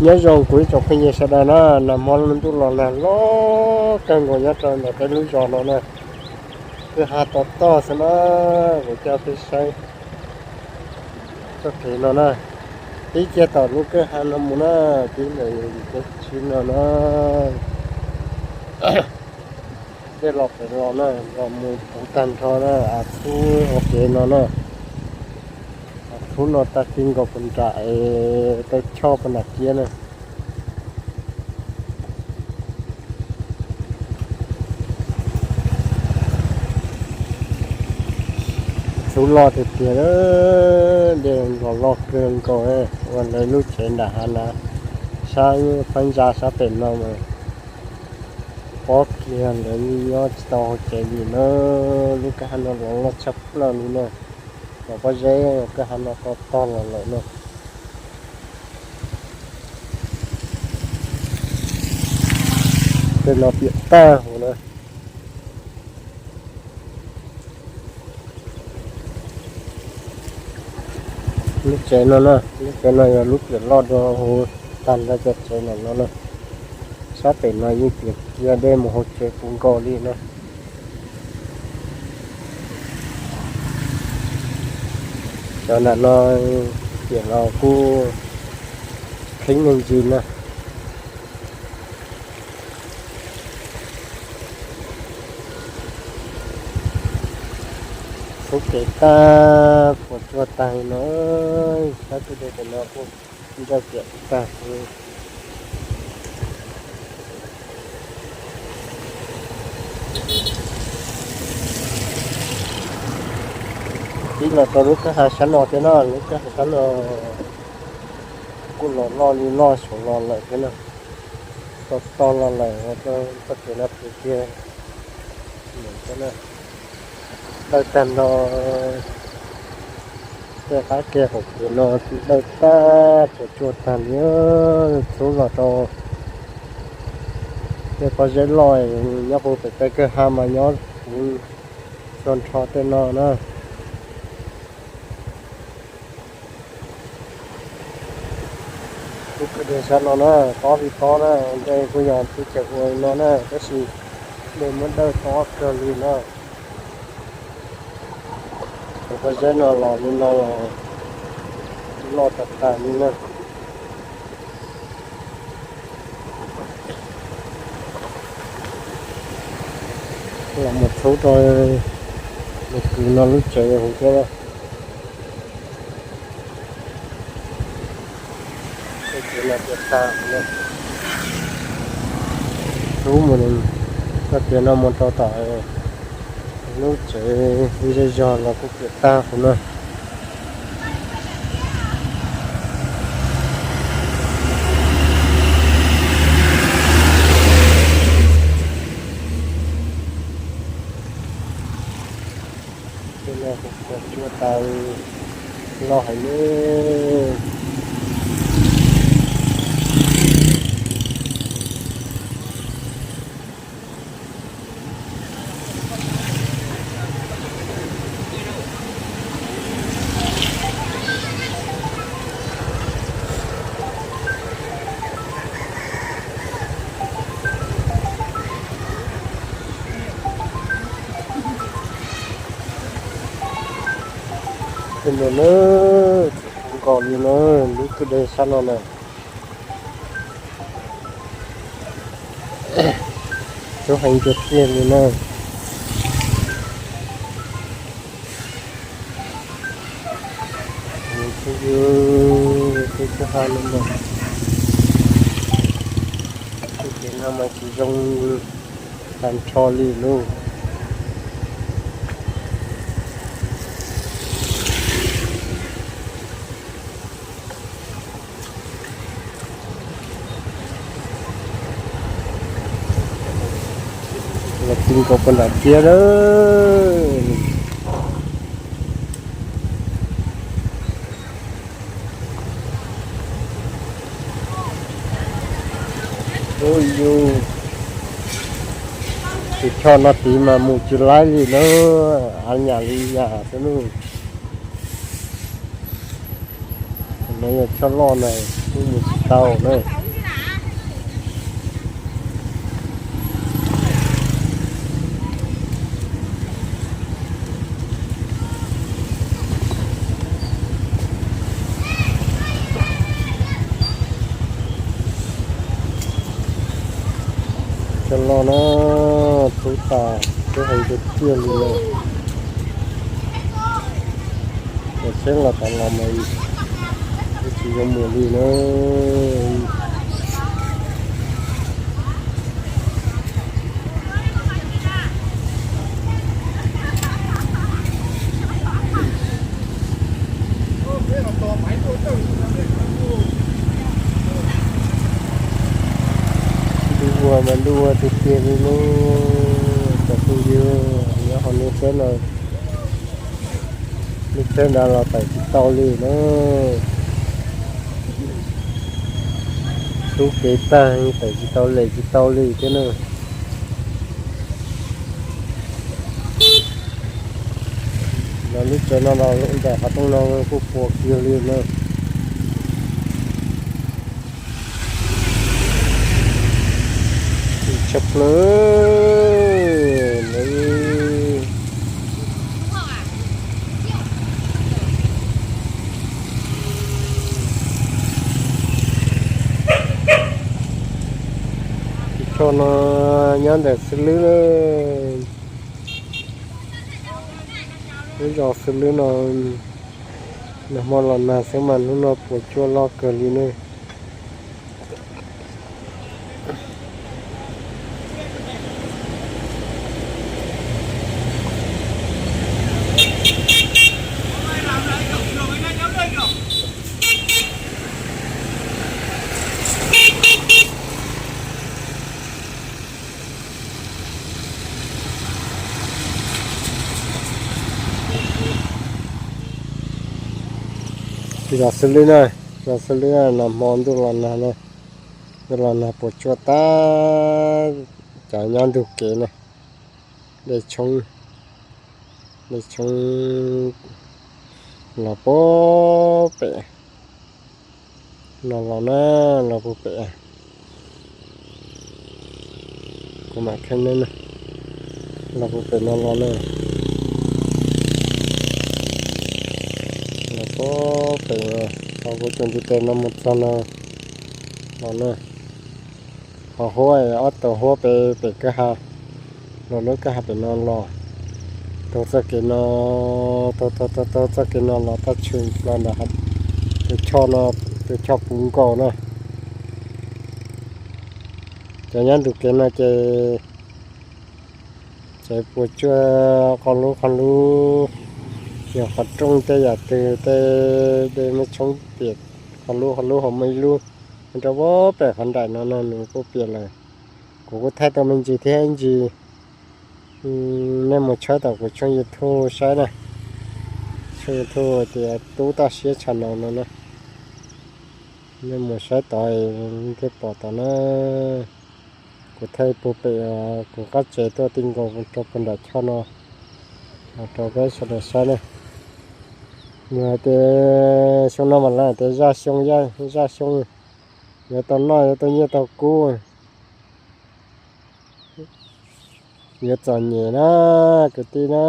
Nyob zoo kuv ib tsoom phooj ywg sawv daws na, nag hmo lub ntuj los nag loj kawg nkaus nyob rau ntawm peb lub zos no na. Kwj ha to toj xwb na, kuv coj peb saib txoj kev no na. Pib kiag tom lub kwj ha no mus na, pib ntawm yim teb tsib no na. Dej los pem los na, los mus puv tag nrho na, av txhub hauv kev no na. Av txhub no tag kis nkaus puag nram es taw choj puag nram kiab na. Txhub loj tiag tiag, dej los loj kawg nkaus. Ua lawv lub tsev nram hav na, sab phab ntsa sab pem no mas pob kiag lawv nyob tsis tau hauv tsev li na. Lub kwj ha no los loj tshaj plaws li na, los pob zeb kwj ha no to tog los lawm na. Tej no piam tag huv na. Lub tsev no na, lub tsev no yog lub piam loj dua huv tag nrho cov tsev no na. Sab pem no yeej piam kiag dej mus hauv tsev puv nkaus li na. Cov nram no piam los kuj kheeb me ntsis na. Txhub kev tag puas tsuaj tag li no, sab tus dej pem no kuj ntsawj piam tag li. Pib los rau lub kwj ha sab no thiab na, lub kwj ha sab no kuj los loj li loj saum los lawm thiab na. Tau tog los lawm, txoj kev no pw kiag thiab na. Dawj tag nrho tej qab kiag hauv kev no, dawj tag puas tsuaj tag li. Txhub los rau tej pob zeb loj nyob puag pem tej kwj ha mas nyob puv tsuag nrho tej no na. Lub kwj deg sab no na, tob li tob na, ntej kuj yog teb chaws ua li no na, tab sis dej muab dawj tob kawg li na. Cov pob zeb no los li no los loj tas tas li na. Los mus txhub rau nws kwv no lub tsev huv thiab. Tej kev no piam tag huv na. Txhub mus txoj kev no mus rau tom lub tsev zej zog los kuj piam tag huv na. Tej no kuj puas tsuaj tas loj heev li. Tej no na, txhub nkaus li na, lub kwj deg sab no na. Txhub heev tiag tiag li na. Txhub yus, txhub kwj ha no mas, txhub kev no mas tsis zoo tag nrho li lauj. Los ti nkaus puag nram kiab lawm. Ub yus, tus choj no tid mas mus tsis laib li na, av nyam li nyam xwb lauj. No yog choj loj na, kuj mus tsis Tau na. Cov los na, tub tas, tub heev tiag tiag li na. Cov tsheb los tom los mas tsis zoo mus li na. Ntuj ua mas ntuj ua tiag tiag li lauj. Cov phooj ywg nyob hauv lub tsheb no, lub tsheb nrad los tawm tsis tau li na. Tub kev tag tawm tsis tau, lem tsis tau li thiab na. Los lub tsev no los nram qhov rooj no kuj puas kiag li na. Tshaj plaws li. Tus choj no nyob ntawm Xws Lwb na. Lub zos Xws Lwb no, nag hmo los nag xwb mas hnub no puas tsuaj loj kawg li ne. Zos Xws Lwb na, zos Xws Lwb na, nag hmo ntuj los nag na, ntuj los nag puas tsuaj tag, cov nyob ntug kev na, dej tshoob, dej tshoob los puag pem no los na, los puag pem. Kuv mam kheej nej na, los puag pem no los na, los puag pem, thaum kuv tuaj ntiv tes no mus txog no los na. Ho huab, ob tug huab pem, pem kwj ha, los lub kwj ha pem no los, taug txoj kev no, taug taug taug taug txoj kev no los taj tshwm plaws nram tus choj no, tus choj puv nkaus na. Cov nyob ntug kev no ces tsev puas tsuaj qos lub qos lub, yog qhov rooj tej yam twg tej dej muaj tshoob piam qos lub qos lub, ho muaj ib lub rau puag pem qhov nraim no no nws kuj piam lawm. Kuv kuj thaij tau me ntsis thiab ib ntsis, nej mus tshawb tom kuv tshooj YouTube saib na, tshooj YouTube tias Tub Toj Siab Channel no na. Nej mus saib tod thiaj pom tod na. Kuv thaij puag pem kuv qab tsev tuaj ti nkaus rau puag nram choj no, rau peb sawv daws saib na. Nws hais tias xyoo no mas lawv hais tias zaj xyoo, zaj xyoo yuav tau noj yuav tau nyiaj tau kub, yuav txom nyem na kwv tij na.